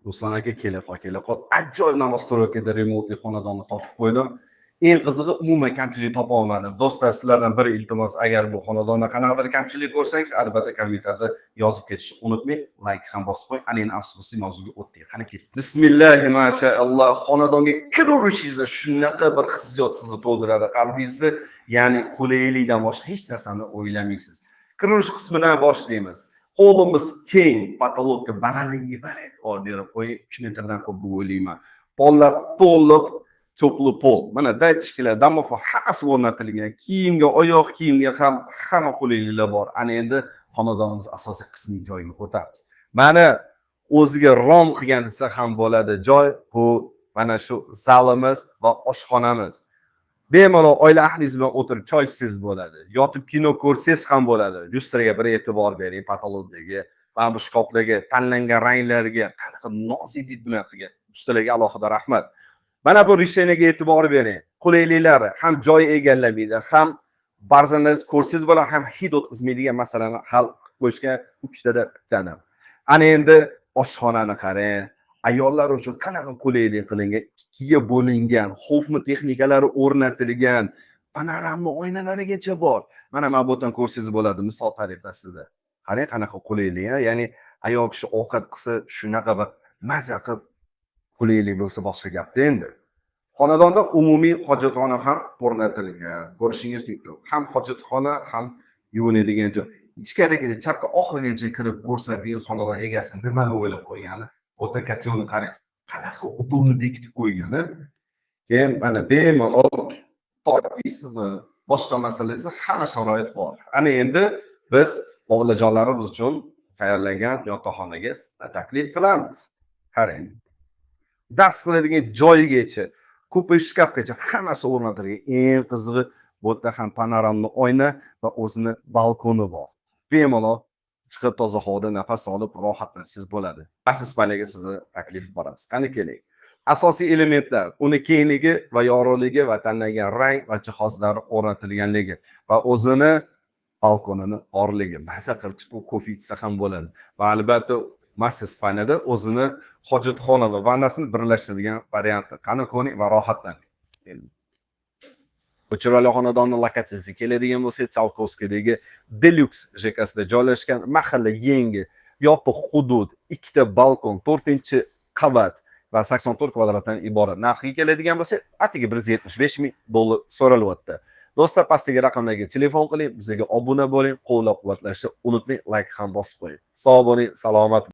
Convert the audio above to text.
Ruslan aka, kelib qol, kelib qol. Ajoyib новостройка da remontli xonadonni topib qo'ydim. Eng qizig'i, umuman kamchilik topa olmadim. Do'stlar, sizlardan bir iltimos, agar bu xonadonda qanaqadir kamchilik ko'rsangiz, albatta kommentariyada yozib ketishni unutmang, layk ham bosib qo'ying. Ana endi asosiy mavzuga o'tdik. Qani, ketdik. Bismillahi mashaalloh. Xonadonga kiraverishingizda shunaqa bir hissiyot sizni to'ldiradi qalbingizni, ya'ni qulaylikdan boshqa hech narsani o'ylamaysiz. Kiraverish qismidan boshlaymiz. Holimiz keng, потолок ka balandligi baland berib qo'ying, 3 metrdan ko'p deb o'ylayman. Pollar to'liq теплый pol. Mana datchiklar, domofon, hammasi o'rnatilgan. Kiyimga, oyoq kiyimga ham hamma qulayliklar bor. Ana endi xonadonimiz asosiy qismining joyiga o'tamiz. Mana, o'ziga rom qilgan desa ham bo'ladi joy, bu mana shu zalimiz va oshxonamiz. Bemalol oila ahlingiz bilan o'tirib choy ichsangiz bo'ladi. Yotib kino ko'rsangiz ham bo'ladi. Lyustraga bir e'tibor bering, потолок dagi, mana bu shkaflarga, tanlangan ranglarga qanaqa nozik did bilan qilgan. Ustalarga alohida rahmat. Mana bu решение ga e'tibor bering. Qulayliklari ham joy egallamaydi, ham farzandlaringiz ko'rsangiz bo'ladi, ham hid o'tkazmaydigan masalani hal qilib qo'yishgan uchtada bittani. Ana endi oshxonani qarang. Ayollar uchun qanaqa qulaylik qilingan, ikkiga bo'lingan, Hofmann texnikalari o'rnatilgan, panoramli oynalarigacha bor. Mana bu yerdan ko'rsangiz bo'ladi misol tariqasida. Qarang, qanaqa qulaylik, a? Ya'ni ayol kishi ovqat qilsa, shunaqa bir maza qilib, qulaylik bo'lsa, boshqa gapda endi. Xonadonda umumiy hojatxona ham o'rnatilgan. Ko'rishingiz mumkin. Ham hojatxona, ham yuvinadigan joy. Ichkarigacha, chapga oxirigacha kirib ko'rsating, xonadon egasi nimani o'ylab qo'ygani. O'ta котёл ni qarang. Qanaqa удобно bekitib qo'ygan, a? Keyin mana bemalol to'ysizmi, boshqa masala esa hamma sharoit bor. Ana endi biz bolajonlarimiz uchun tayyorlangan yotoqxonaga sizni taklif qilamiz. Qarang. Dars qiladigan joyigacha, купе shkafgacha hammasi o'rnatilgan. Eng qizig'i, bu yerda ham panoramli oyna va o'zini balkoni bor. Bemalol chiqib, toza havoda nafas olib, rohatlansangiz bo'ladi. Master спальня ga sizni taklif qilamiz. Qani, keling. Asosiy elementlar: uni kengligi va yorug'ligi va tanlangan rang va jihozlar o'rnatilganligi va o'zini balkonini borligi. Maza qilib chiqib kofe ichsa ham bo'ladi. Va albatta master спальня da o'zini hojatxona va vannasini birlashtirgan varianti. Qani, ko'ring va rohatlaning. Bu chiroyli xonadonni lokatsiyasiga keladigan bo'lsak, Tsiolkovskiydagi Deluxe ЖК sida joylashgan. Mahalla yangi, yopiq hudud, ikkita balkon, to'rtinchi qavat va 84 kvadratdan iborat. Narxiga keladigan bo'lsak, atigi 175 ming dollar so'ralyapti. Do'stlar, pastdagi raqamlarga telefon qiling, bizga obuna bo'ling, qo'llab-quvvatlashni unutmang, layk ham bosib qo'ying. Sog' bo'ling, salomat.